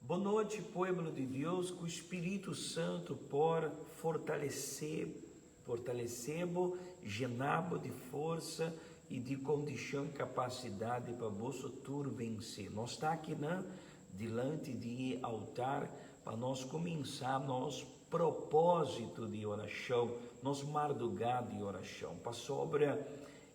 Bon nochi, pueblo di Dios, ku Spiritu Santu por fortalesé fortalesé bo, yená bo di forsa i di kondishon kapasidat pa boso tur vensé. Nos ta akinan dilanti di e altar pa nos kuminsá nos propósito di orashon, nos mardugá di orashon, pasobra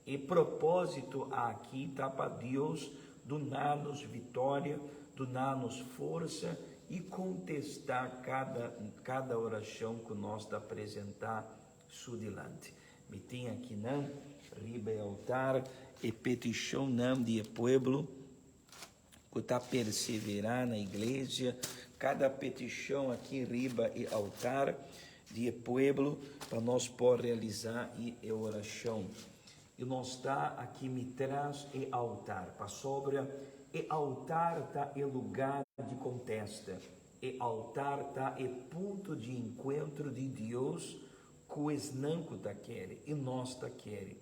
e propósito aki ta pa Dios duna nos vitória, duna nos forsa i kontestá kada kada orashon ku nos ta presentá Su dilanti. Mi tin akinan riba e altar e petishonnan di e pueblo ku ta perseverá na iglesia, kada petishon aki riba e altar di e pueblo pa nos por realisá e orashon. I nos ta aki mi tras e altar, pasobra e altar ta e lugá di kontesta, e altar ta e punto di enkuentro di Dios ku esnan ku ta kere, i nos ta kere.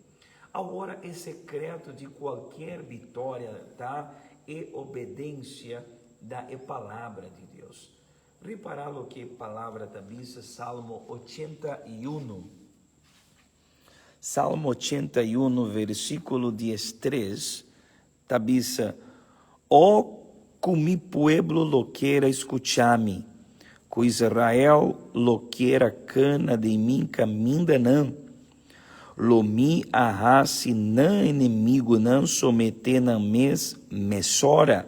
Awor e sekreto di kualkier bitoria ta e obedensia na e Palabra di Dios. Ripará loke e Palabra ta bisa, Salmo 81. Salmo 81 versíkulo 13 ta bisa, O ku mi pueblo lo kier a skuchá mi, ku Israel lo kier a kana den mi kamindanan! Lo mi a hasi nan enemigunan someté nan mes mesora,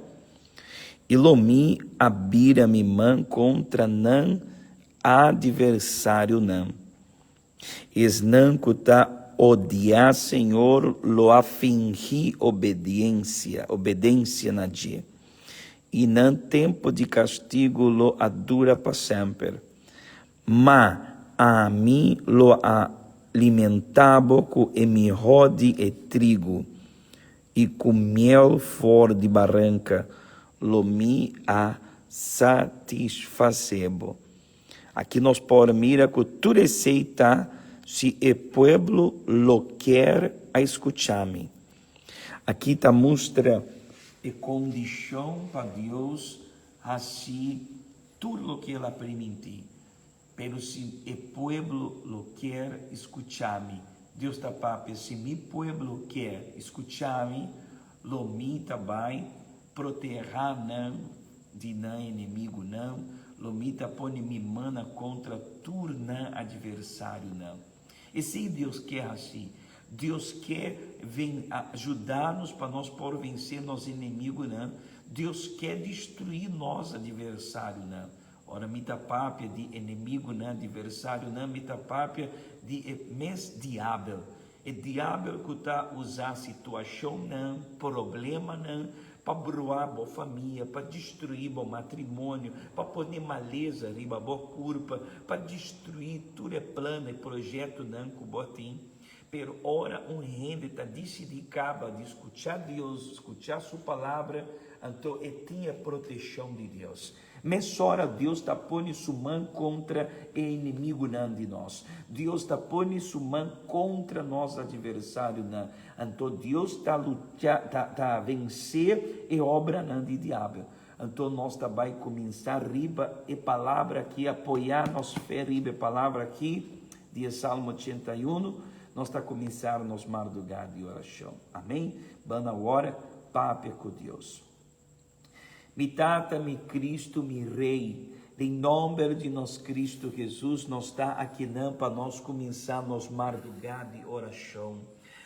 i lo mi a bira mi man kontra nan adversarionan. Esnan ku ta odiá Señor lo a fingí obediensia, obedensia na dje, i nan tempu di kastigu lo a dura pa semper. Ma ami lo a limentá bo ku e mihó di e trigu, i ku miel for di baranka lo mi a satisfasé bo. Aki nos por mira ku tur esei ta si e pueblo lo kier a skucha mi. Aki ta mustra e kondishon pa Dios hasi tur loke el a primintí. Pero si e pueblo lo kier skucha mi, Dios ta papia, si mi pueblo kier skucha mi, lo mi ta bai Protehá nan di nan enemigunan, lo mi ta pone mi mana kontra tur nan adversarionan. Esei Dios ke hasi. Dios ke ven ajuda nos pa nos por vensé nos enemigunan. Dios ke destruí nos adversarionan. Ora mi ta papia di enemigunan, adversarionan, mi ta papia di e mes diabel. E diabel ku ta usa situashonnan, problemanan pa bruá bo famia, pa destruí bo matrimonio, pa pone malesa riba bo kurpa, pa destruí tur e plan i proyektonan ku bo tin. Pero ora un hende ta disidí kaba di skuchá Dios, skuchá su Palabra, anto e tin e proteshon di Dios. Mesora Dios ta pone su man kontra e enemigunan di nos. Dios ta pone su man kontra nos adversarionan. Anto Dios ta lucha, ta, ta vensé e obranan di diabel. Anto nos ta bai kuminsá riba e palabra aki, apoyá nos fe riba e palabra aki di e Salmo 81, nos ta kuminsá nos mardugá di orashon. Amén. Ban awor papia ku Dios. Mi Tata, mi Cristo, mi Rey, den nomber di nos Cristo Jesus nos ta akinan pa nos cuminsa nos marduga di oracion.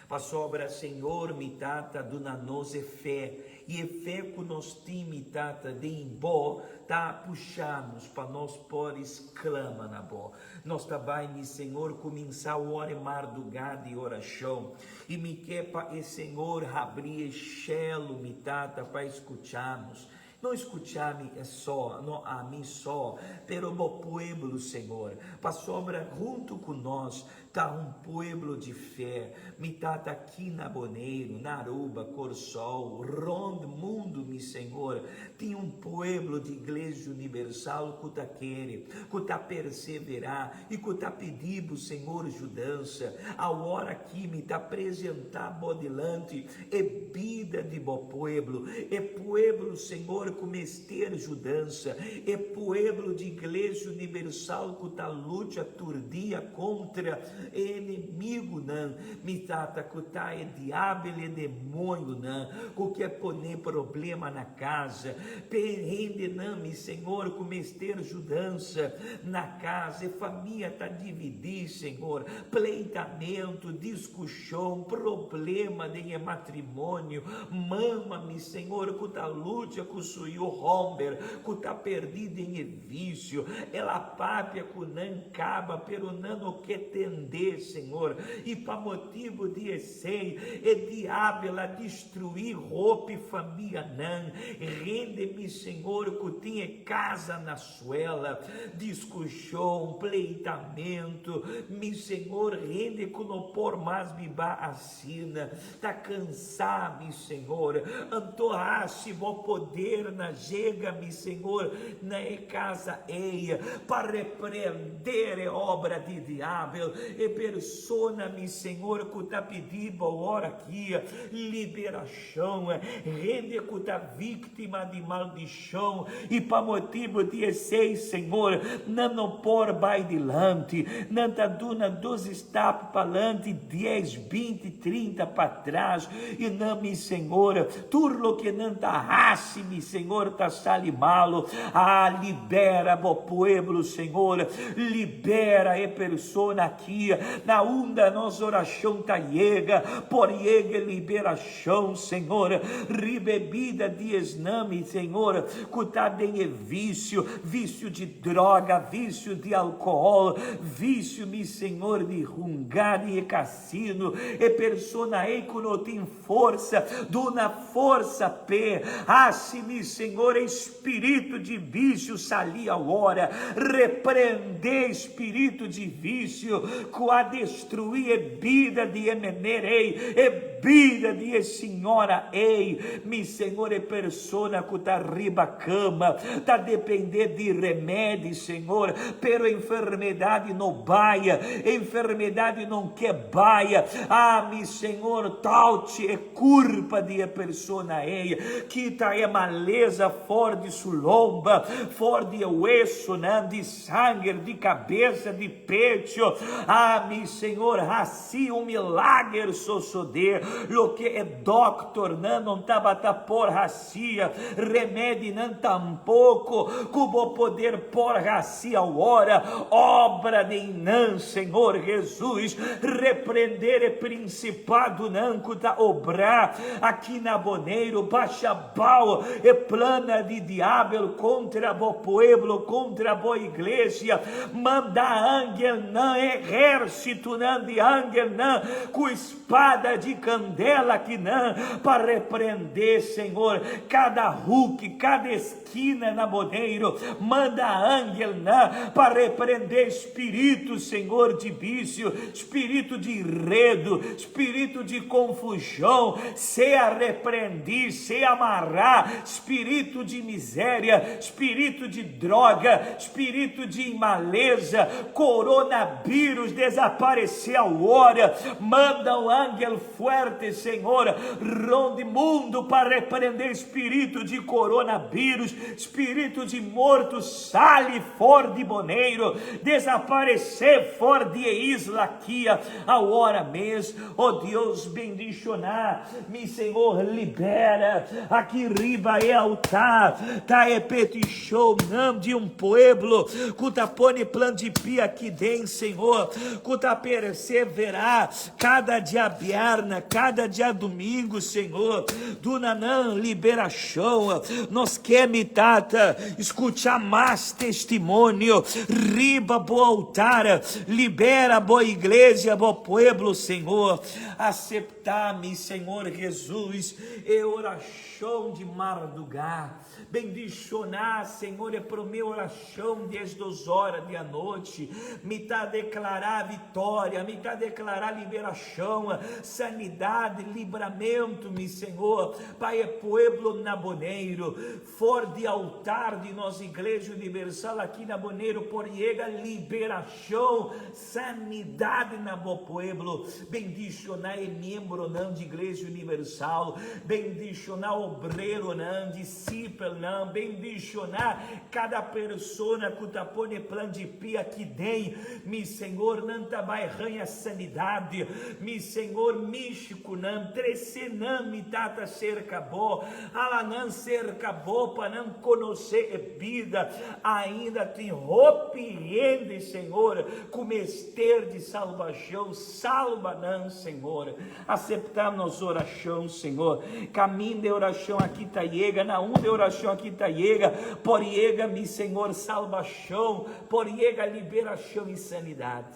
Pasobra, Señor, mi Tata, duna nos e fe, y e fe cu nos tin, mi Tata, den Bo ta pusha nos pa nos por exclama na Bo. Nos ta bai, mi Señor, cuminsa awor e marduga di oracion. I mi ke pa e Señor habri e shelu, mi Tata, pa skucha nos. No skucha mi e so, no ami so, pero bo pueblo, Señor, pasobra huntu ku nos ta un pueblo di fe, mi Tata, aki na Boneiru, na Aruba, Kòrsou, rònt mundu, mi Señor, tin un pueblo di Iglesia Universal ku ta kere, ku ta perseverá, i ku ta pidi bo, Señor, judansa. Awor aki mi ta presentá bo dilanti e bida di bo pueblo, e pueblo, Señor, Senhor, ku mester judansa, e pueblo di Iglesia Universal ku ta lucha tur dia kontra e enemigunan, mi Tata, ku ta e diabel, e demoñonan ku ke pone problema na casa, p'e hendenan, mi Señor, ku mester judansa na casa, e famia ta dividí, Señor, pleitamentu, diskushon, problema den e matrimonio, mama, mi Señor, ku ta lucha ku su yu hòmber ku ta perdí den e visio, el a papia ku nan kaba, pero nan no ke tendé, Señor, i pa motibu di esei e diabel a destruí hopi famianan, hende, mi Señor, ku tin e casa na suela, diskushon, pleitamentu, mi Señor, hende ku no por mas biba asina, ta kansá, mi Señor, anto hasi bo poder na yega, mi Señor, na e casa ei, pa reprender e obra di diabel, e persona, mi Señor, ku ta pidi bo ora aki liberashon, hende ku ta víktima di maldishon, i pa motibu di esei, Señor, nan no por bai dilanti, nan ta duna dos stap palanti, dies, binti, 30 patras, i nan, mi Señor, tur loke nan ta hasi, mi Señor, ta sali malu. Ah, libera bo pueblo, Señor, libera e persona aki, na unda nos orashon ta yega, por yega e liberashon, Señor, riba e bida di esnan, mi Señor, ku ta den e visio, visio di droga, visio di alkohòl, visio, mi Señor, di hunga den e kasino, e persona ei ku no tin forsa, duna forsa p'e, hasi, mi Señor, e spiritu di visio sali awor, reprendé e spiritu di visio ku a destruí e bida di e meneer ei, e bida di e siñora ei, mi Señor, e persona ku ta riba kama ta dependé di remedi, Señor, pero enfermedad no bai, enfermedad no ke bai, ah, mi Señor, touch e kurpa di e persona ei, kita e malesa for di su lomba, for di e wesonan, di sanger, di kabesa, di pecho, ah, mi Señor, hasi un milager sosodé, loke e dòkternan no tabata por hasi, remedinan tampoko, ku bo poder por hasi awor, obra den nan, Señor Jesus, reprender e principadonan ku ta obra aki na Boneiru, basha bou e plana di diabel kontra bo pueblo, kontra bo iglesia, manda angelnan, ehérsitonan di angelnan ku spada di kandela akinan pa reprendé, Señor, kada huki, kada eskina na Boneiru, manda angelnan pa reprendé spiritu, Señor, di bisio, spiritu di redu, spiritu di konfushon, sea reprendí, sea amará, spiritu di miseria, spiritu di droga, spiritu di malesa, coronavírus desaparesé awor, manda un angel fuerte, Señor, rond mundo pa reprendé spiritu di coronavírus, spiritu di morto, sali for di Boneiru, desaparesé for di e isla aki awor mes, oh Dios bendishoná. Mi Señor libera aki riba e altar ta e petishonnan di un pueblo ku ta pone plan di pia aki den, Señor, ku ta perseverá kada diabièrnè, kada diadumingu, Señor, duna nan liberashon. Nos ke, mi Tata, skucha mas testimonio riba bo altar. Libera bo iglesia, bo pueblo, Señor. Aseptá. Ta mi Señor Jesus e oracion di mardugá. Bendiciona, Señor, e prome oracion di es dos ora di anochi. Mi ta declara vitoria, mi ta declara liberacion, sanidad, libramento, mi Señor, pa e pueblo na Boneiru. For di altar di nos Iglesia Universal aki na Boneiru por yega liberacion, Sanidad na bo pueblo. Bendiciona e miembro. miembronan di Iglesia Universal, bendishoná obreronan, disipelnan, bendishoná kada persona ku ta pone plan di pia aki den, mi Señor, nan ta bai haña sanidad, mi Señor, mishi ku nan, trese nan, mi Tata, serka Bo, hala nan serka Bo pa nan konosé e bida, ainda tin hopi hende, Señor, ku mester di salbashon, salba nan, Señor. Aseptá nos orashon, Señor. Kaminda e orashon aki ta yega, na unda e orashon aki ta yega, por yega, mi Señor, salbashon, por yega liberashon i sanidat.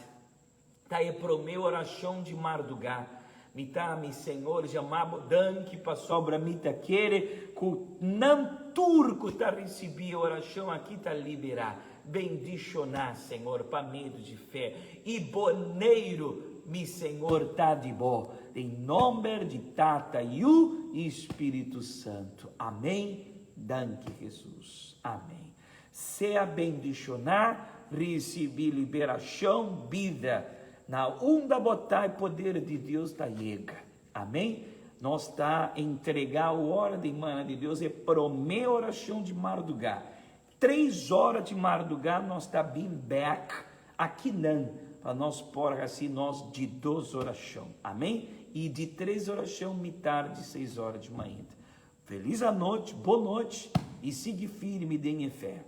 Ta e promé orashon di mardugá. Mi ta, mi Señor, yama Bo danki pasobra mi ta kere ku nan tur ku ta risibí e orashon aki ta liberá. Bendishoná, Señor, pa medio di fe i Boneiru, mi Señor ta di Bo. Den nomber di Tata, Yu i Spiritu Santu. Amén. Danki, Jesus. Amén. Sea bendishoná, risibí liberashon, bida. Na unda bo ta e poder di Dios ta yega. Amén. Nos ta entregá awor den mana di Dios e promé orashon di mardugá. Tres ora di mardugá nos ta bin bèk akinan pa nos por hasi nos di dos orashon. Amén. I di tres orashon mitar di seis ora di mainta. Felis anochi, bon nochi i sigui firme den e fe.